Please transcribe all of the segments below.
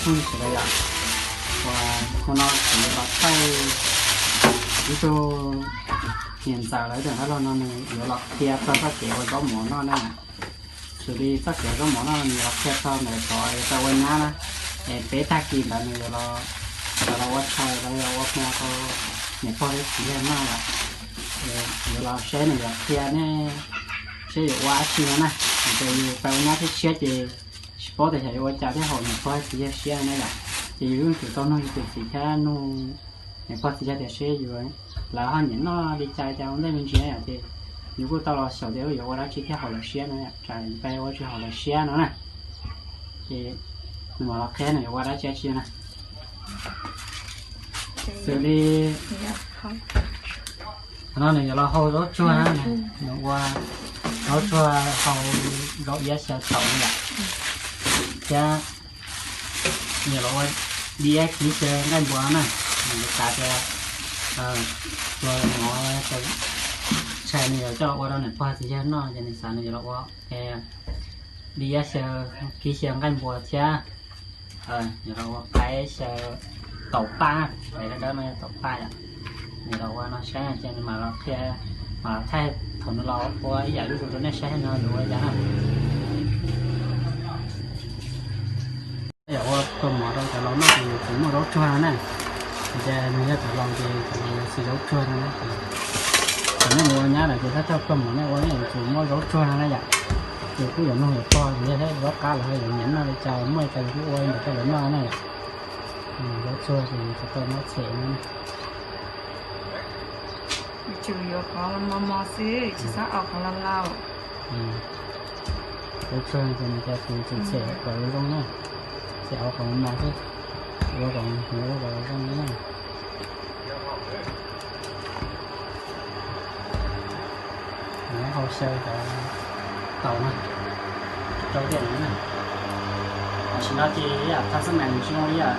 Phooj ywg sawv daws yom, uas hnub no kuv yuav los thaij ib tug niam ntxawm lawv tus dab laug no nws yuav los qhia txog txoj kev ua zaub mov noj na. Xws li txoj kev ua zaub mov noj nws yuav los qhia txog ntawm tod yuav tau ua nyab na, es peb tag kis ntawd nws yuav los, yuav los ua chaw los yog ua hmo rau niam pog thiab txiv yawg noj yom. Yuav los saib nws yuav qhia nej seb yuav ua dab tsi no na, ces yus pais ua nyab thiab siab ces tsis paub tias xyov yuav ua cas thiaj haum niam pog txiv yawg siab na yom. Ces yus yeej tsum tau nug yus tus txiv thiab nug niam pog txiv yawg tias seb yus, lawv ho nyiam noj li cas cas ua ntej me ntsis na yom. Ces yus kuj tau los xyaum tias yuav ua dab tsi thiaj haum lawv siab no, tsam pais ua tsis haum lawv siab no na. Ces nws mam los qhia nws yuav ua dab tsi dab tsi na. Xws li qhov no nws yuav los hau zaub tsuag na, nws ua zaub tsuag hau zaub iab xyaw taum na yom. Thiab nws los ua diab kiv xyaw nqaij npua na, nws xav tias tus mov tshais nws yuav coj los ua rau niam pog txiv yawg noj ces nws xav nws yuav los ua diab xyaw, kiv xyaw nqaij npua thiab yuav los ua qaib xyaw taum paj, qaib dawb dawb no yog taum paj yom. Nws los ua no saib ces nws mam los qhia, mam los thaij thaum nws los ua ib yam zuj zus rau nej saib no nws ua li cas na. Yog ua kua mov rau cov laus noj ces yuav tsum muaj zaub tsuag no na. Ces nws yog cov laus ces cov laus yuav siv zaub tsuag no na. Ces nej mus ua nyab lawm ces thawj thawj kua mov nej ua nej yuav tsum muaj zaub tsuag no na yom. Ces kuj yuav nug yuav pog ces yog zaub qab los ho yuav nyiam noj li cas muaj li cas yus kuj ua li ntawd rau lawv noj na yom. Zaub tsuag ces yus tsis tau muab tshem no na. Yuav tsum yuav qhov mos mos xwb, tsis txhob au qhov laus laus. Zaub tsuag ces nws cas kuv tseem tshem kom zoo na, tshem au qhov mos mos xwb, ua kom huv ua kom zoo na. Nws hau xyaw cov taum no rau tiam no na. Tam sim no ces ib yam tag xab mais nws tsis zoo li yam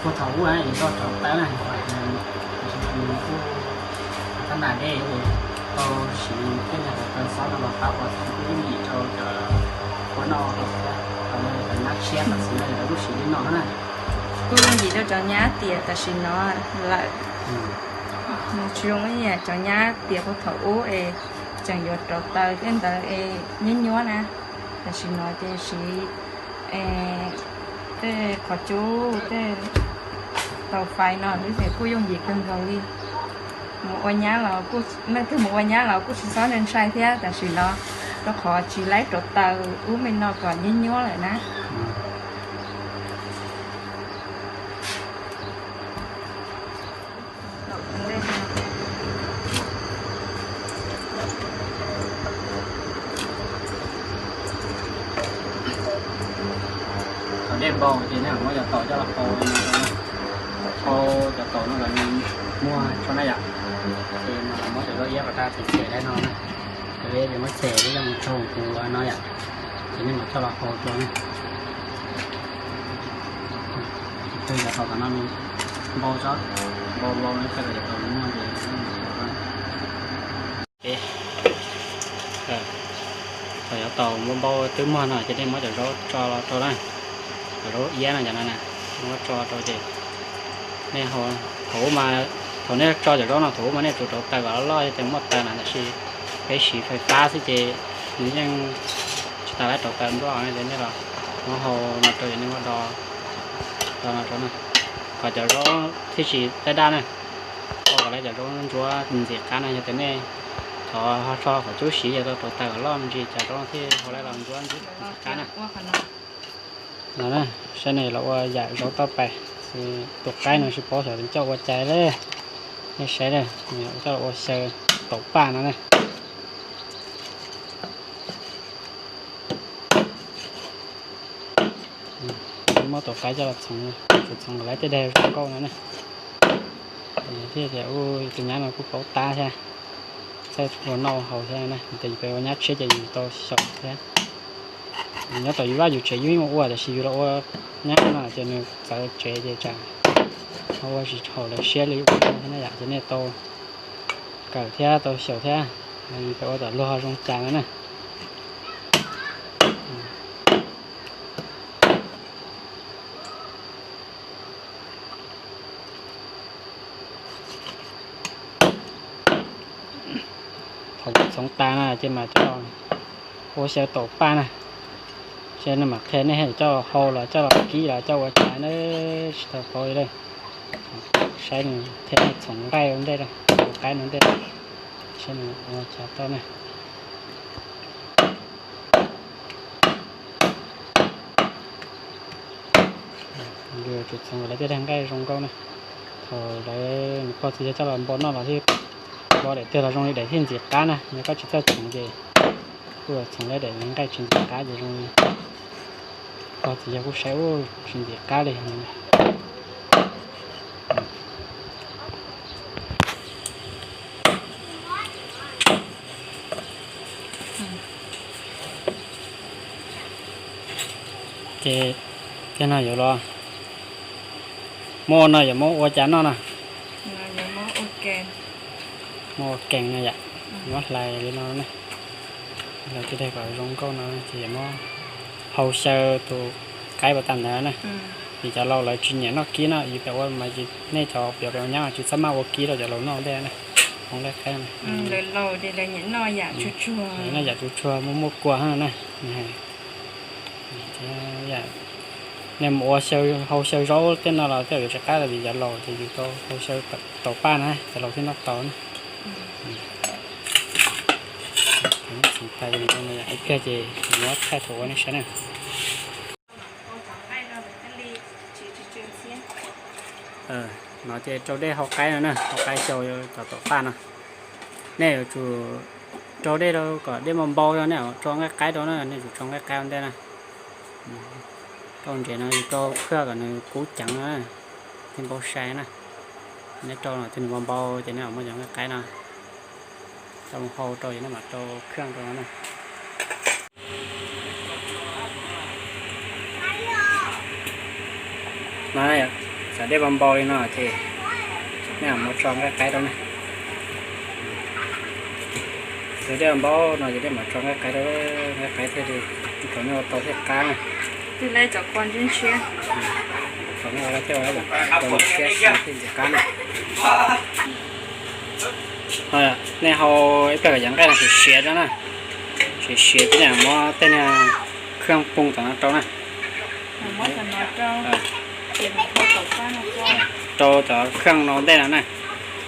puag thaum ub na, yus tau rauv taws na, tam sim no nws kuj tab nam deb ces tau siv tej niag rauv taws xob no los pab ua tau ib yim rau cov huab noj thiab, cov nyab tshiab tam sim no lawv kuj siv li no na. Kuj yooj yim rau cov nyab tiam tam sim no lawm. Nws tsis zoo ib yam cov nyab tiam puag thaum ub es tseem yuav rauv taws tej ntawd es nyuab nyuab na. Tam sim no ces siv tej qhov cub tej tau fais no xwb ces kuj yooj yim kawg nkaus li. Mus ua nyab los, leej twg mus ua nyab los kuj tsis txhob ntshai ntshai thiab tam sim no, rau qhov tsis laib rauv taws ub me no kom nyuab nyuab lawm na. Thaum dej npau ces nej muab cov taum coj los hau, hau cov taum no kom nws muag tso na yom. Ces mam muab cov zaub iab kom rau txhev txhev li no na. Cov zaub iab ces muab txhev ib leeg mus tsoo kuv no yom. Ces nej mam coj los hau rau na. Cov taum no npau tso, npau npau no txhais kom cov taum muag ces thaum cov taum npau npau twb muag no ces nej muab cov zaub tso los rau na. Cov zaub iab no cov no na, muab tso rau ces nej, thaum ub mas, thaum nej tso cov zaub no thaum ub mas nej tsum rauv taws kom loj loj ces muaj taws na, tab sis peb siv fais fab xwb ces nws yeej tsis tas laib rauv taws nruab no ces nej los muab hau no rau ces nej muab do, do no rau na, kom cov zaub thiaj tsis daj daj na. Hau kom lawv cov zaub ntsuab ntxim qab no yog tias nej thov ho tso qhov cub siv ces tau rauv taws kom loj me ntsis cov zaub no thiaj hau lawv los ntsuab ntxim qab na. No na, saib nej los ua yam zaub toj pais, tus qaib no tsis paub xyov coj ua cas li. Nej saib na, coj los ua xyaw taum paj no na. Muab tus qaib coj los txhoov, txhoov kom lawv tej daig zoo nkauj no na. Thiab tias tus nyab no kuj paub tab thiab, txawj ua noj haus thiab na, ces yus pem ua nyab tshiab ces yus tau xyaum thiab. Nyob tom yus vaj yus tsev yus yeej ua ua, tiam sis yus los ua nyab no ces nws txawv tsev ces tsam ua tsis haum lawv siab li ua thiab na yom, ces nej tau kawm thiab tau xyaum thiab, yus pem ua tom luag zoo cas no na. Thaum txhoov tas na ces mam coj ua xyaw taum paj na. Ces no mam qhia nej coj hau los coj los kib los coj ua cas na, tsis tau paub li. Saib nws thiab nej txhoov nqaij ua ntej, txhoov qaib ua ntej, saib nws ua cas tau na. Yuav tsum txhoov kom lawv thiaj daig nqaij zoo nkauj na. Thaum lawv nws pog txiv yawg coj los npau noj los thiaj npau daim twg los zoo li daim thiaj ntxim qab na, yog koj tsis txawj txhoov ces kuj txhoov lawv daim nqaij tsis ntxim qab ces zoo li pog txiv yawg kuj saib ub tsis ntxim qab li. Ces no yuav los muab ua no yuav muab ua cas noj no? Muab ua kees no yom, muab hlais li no ne. Hlais tej daig kom zoo nkauj no ces yuav muab hau xyaw tus qaib pas tas ntawd na. Vim cov laus lawv tsis nyiam noj kib no, yus pem ua mas nej cov pem ua nyab tsis txhob maj ua kib rau cov laus noj ntej na. Hau nqaij qaib no, noj yam tsuag tsuag muaj muaj kua na. Nej mus ua hau xyaw zaub tej no los tej yuav tsis qab vim cov laus ces yus tau hau xyaw taum paj na cov laus thiaj noj tau na. Ib pliag ces muab thaij thaum ua nej saib na. No ces rau dej hau qaib no na, hau qaib xyaw cov taum paj no. Nej yuav tsum rau dej rau kom dej npau npau no, nej tso nqaij qaib rau na, nej yuav tsum tso nqaij qaib ua ntej na. Rau ntsev no yus rau khaj kom nws kub ceev na, thiaj npau sai na. Nej rau no thiaj nws npau npau ces nej muab cov nqaij qaib no tau hau rau ces nej mam rau khaj rau no na. No, cov dej npau npau li no ces nej mam tso nqaij qaib rau na. Cov dej npau no ces nej mam tso nqaij qaib rau, nqaij qaib thiaj li, thaum nej ua tau thiaj qab na. Thaum nej ua thiaj ua thiaj qab na. Nej hau ib pliag kom cov nqaij no siav siav rau na, siav siav ces nej muab tej niag khaj poo tom no rau na. Rau cov khaj no ua ntej no na,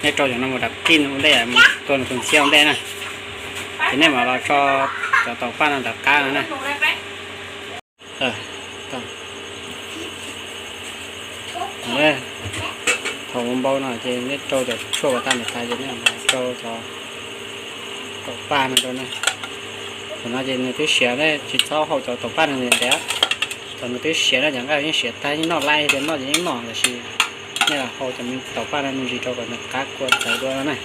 nej rau cov no mus rau kij ua ntej, mus tua nws tus ntxhiab ua ntej na, ces nej mam los tso cov taum paj no rov qab no na. Thaum npau no ces nej rau cov tshuaj kom tag nws tas ces nej mam rau cov taum paj no rau na. Thaum no ces nws twb siav, nej tsis txhob hau cov taum paj no ntev ntev. Thaum nws twb siav no cov nqaij yeej siav tag, yeej noj laij tias noj ces yeej noj, tab sis nej los hau cov taum paj no me ntsis rau kom nws qab kua txawv dua no na.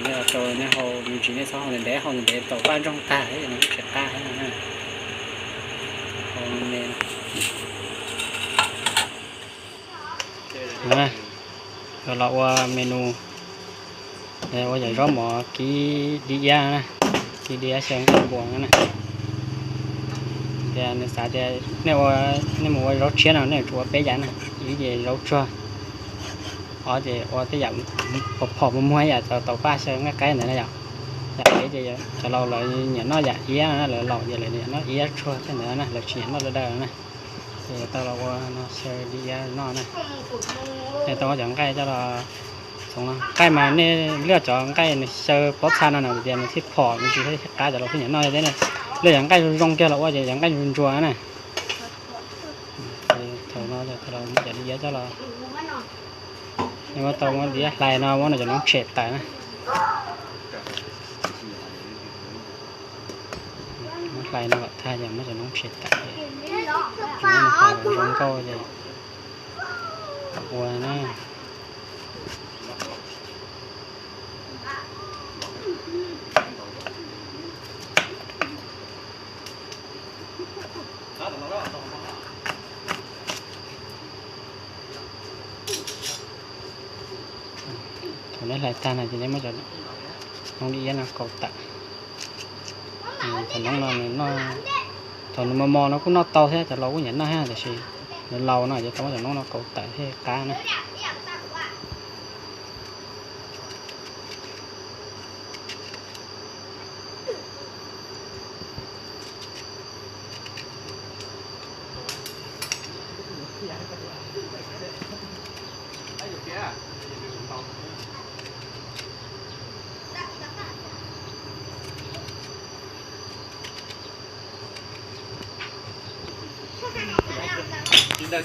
Nej los rau nej hau me ntsis, nej txhob hau ntev ntev, hau ntev ntev taum paj ntsoog tag nws tsis qab na. Hau me me. Los ua menu ua yam zaub mov kib dib iab, kib dib iab xyaw nqaij npua na. Tias nws xav tias nej mus ua zaub tshiab no nej tsuas ua peb yam na, ib yam zaub tsuag, ob ces ua tej yam phom phom muag muag yam cov taum paj xyaw nqaij qaib ntawd na yom. Yam peb ces cov laus lawv nyiam noj yam iab na, lawv laus ces lawv nyiam noj iab tsuag tej ntawd na, lawv tsis nyiam noj daw daw na. Ces tau los ua no xyaw dib iab noj na. Nej tau muab cov nqaij coj los txhoov no, nqaij mas nej lwaj cov nqaij nws xyaw pob txha no na tias nws thiaj phom me ntsis thiaj qab, cov laus thiaj nyiam noj thiab na. Lwaj cov nqaij zoo zoo kiag los ua ces cov nqaij ntsuag ntsuag na. Thaum no cov dib iab coj los, nej muab tau muab dib iab hlais no muab no cov noob tshem tawm na. Muab hlais no kom tag ces muab cov noob tshem tawm, hlais zoo nkauj ces ua na. Thaum neb hlais tag no ces neb muab cov noob dib iab no kaus tawm. Cov noob no nws, thaum nws mos mos no kuj noj tau thiab, cov laus kuj nyiam noj thiab, tiam sis nws laus no ces tau muab cov noob no kaus tawm thiaj qab na. Thaum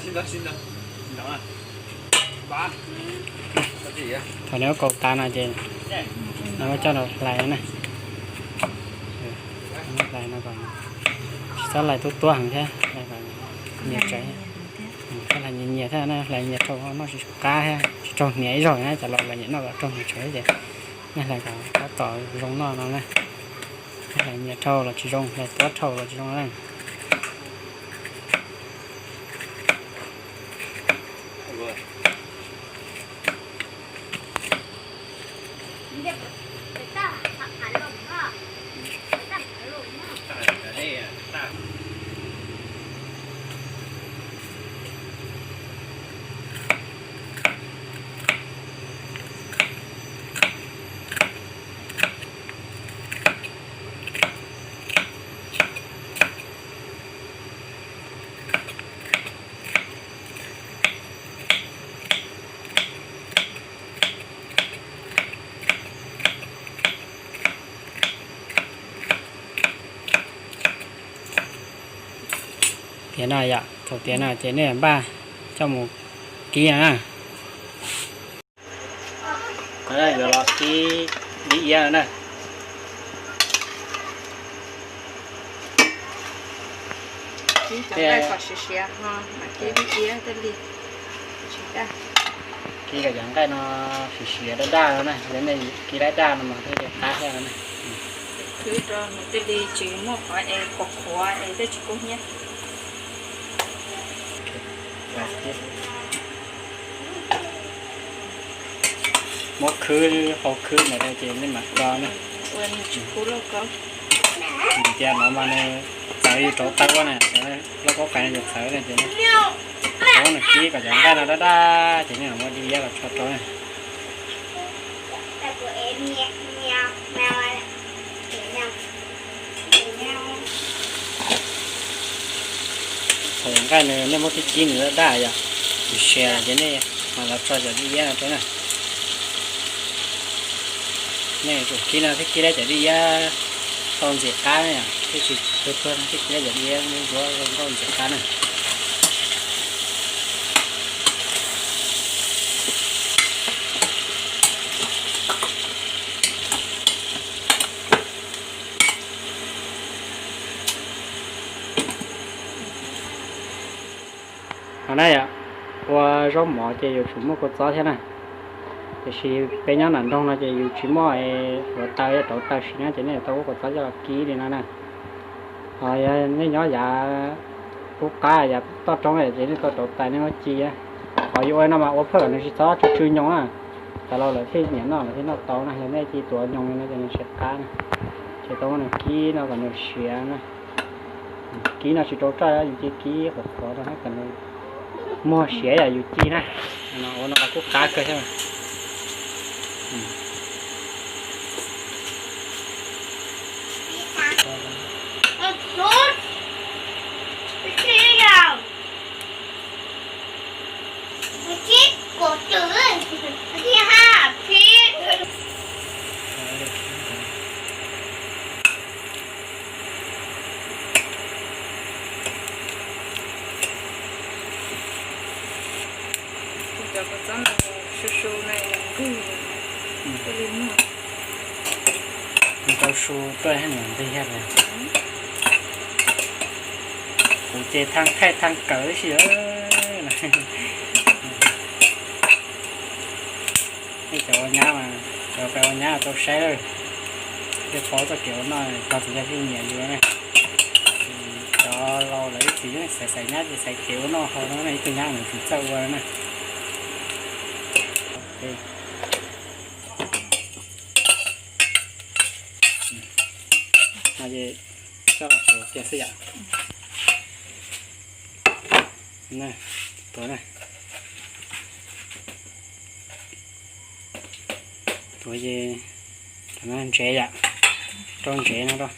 nws ua kaus tas no ces nws muab coj los hlais na. Hlais no kom tsis txhob hlais tuab tuab heev thiab, hlais kom nyias tsawv, txhob hlais nyias nyias thiab na, hlais nyias rau noj tsis qab thiab tsis raug hniav ib zaug na, cov laus lawv nyiam noj kom raug hniav tsawv ces nej hlais kom tab tom zoo noj no na. Hlais nyias rau los tsis zoo, hlais tuab rau los tsis zoo na. Tiav no yom, thaum tiav no ces nej npaj coj mus kib no na. Yuav los kib dib iab na. Kib cov nqaij kom siav siav ho mam kib dib iab thiaj li tsis daj. Kib kom cov nqaij no siav siav daj daj no na, yog nej kib daj daj no mas thiaj li qab thiab no na. Khwb rau nws thiaj li tsis muaj qhov es qhuav qhuav es thiaj tsis kub hnyiab. Muab khwb, hau khwb ntawd ces nej mam tso na. Ua nws tsis kub lauj kaub. Vim tias no mas nws txawv yus rauv taws ua na, lauj kaub qais yus txawv na ces muab nws kib kom cov nqaij no daj daj ces nej mam muab dib iab los tso rau na. Thaum nqaij nws nej muab kib kib nws daj daj yom, nws siav ces nej mam los tso cov dib iab no rau na. Nej tsum kib no thiaj kib tau cov dib iab tau ntxim qab na yom, thiaj tsis tuag tuag no thiaj kib tau cov dib iab ntsuab zoo nkauj ntxim qab na. Qhov no yom, ua zaub mov ces yuav tsum muaj kua txob thiab na. Tiam sis peb nyob nram nroog no ces yus tsis muaj hluav taws, rauv taws siv na ces nej tau muab kua txob coj los kib li no na. Ho yog nej nyob yav qub qab yav toj roob ces nej tau rauv taws nej muab ci. Ho yuav ua no mas ua phawj kom nws tsis txhob tsw tsw nyoos na. Cov laus lawv thiaj nyiam noj, lawv thiaj noj tau na. Yog nej ci tuav nyoos li no ces nws tsis qab na. Ces tau muab nws kib no kom nws siav na. Kib no tsis rau raj, yus ci kib qhuav qhuav rau kom nws muag siav yam yus ci na. Ua no los kuj qab kawg thiab. Kuv cov kua txob no su su na, nqig thiaj li muag. Tau su tuaj niam nqig thiab. Kuv ces thaj thaij thaj kawm si. Nej cov ua nyab mas, cov peb ua nyab tau saib lawm, thiaj paub txoj kev ua noj, pog txiv yawg thiaj nyiam yus na. Cov laus lawv ib txwm yeej xaiv xaiv nyab ces xaiv kev ua noj haus no na, ib tug nyab mus tsis txawj ua na. No ces coj los tuav kiag xwb yom. Tuav na. Tuav ces ntsev yom, rau ntsev no rau.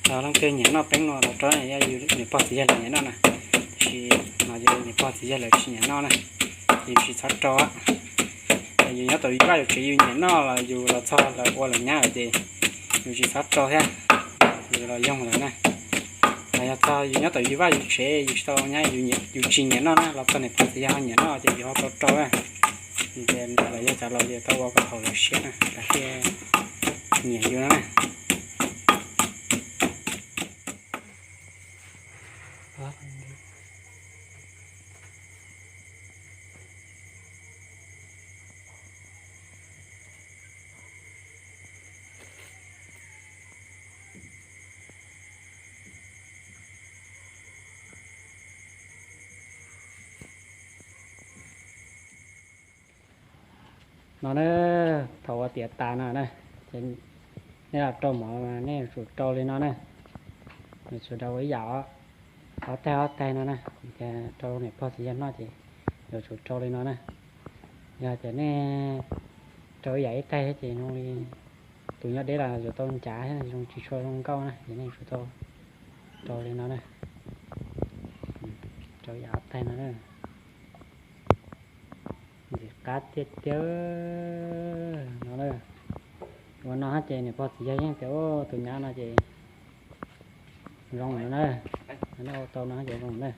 Leej twg nyiam noj peeb no los rau, yog yus niam pog txiv yawg lawv nyiam noj na. Tiam sis no ces niam pog txiv yawg lawv tsis nyiam noj na, ces yus tsis txhob rau. Yus nyob tau yus vaj yus tsev yus nyiam noj los yus los txog lawv ua lawv nyab lawm ces yus tsis txhob rau thiab, yus los yoog lawm na. Yog txog yus nyob tom yus vaj yus tsev yus tsis tau nyob, yus tsis nyiam noj na, los txog niam pog txiv yawg ho nyiam noj ces yus ho tau rau na. Ces lawv yog cov laus ces tau ua kom haum lawv siab na, lawv thiaj nyiam yus no na. No na, thaum ua tiav tas no na, ces nej los rau mov nej yuav tsum rau li no na. Yuav tsum rau ib yam ob taig ob taig no na, rau niam pog txiv yawg noj ces yuav tsum rau li no na. Yog tias nej rau ib yam ib taig thiab ces zoo li tus nyob deb los yuav tau ncav thiab zoo tsis tshua zoo nkauj na, ces nej yuav tsum tau rau li no na. Rau ib yam ob taig no na. Ntxim qab tiag tiag no na. Ua no ces niam pog txiv yawg yeej tias tus nyab no ces zoo no na. Nej ua tau no ces zoo na.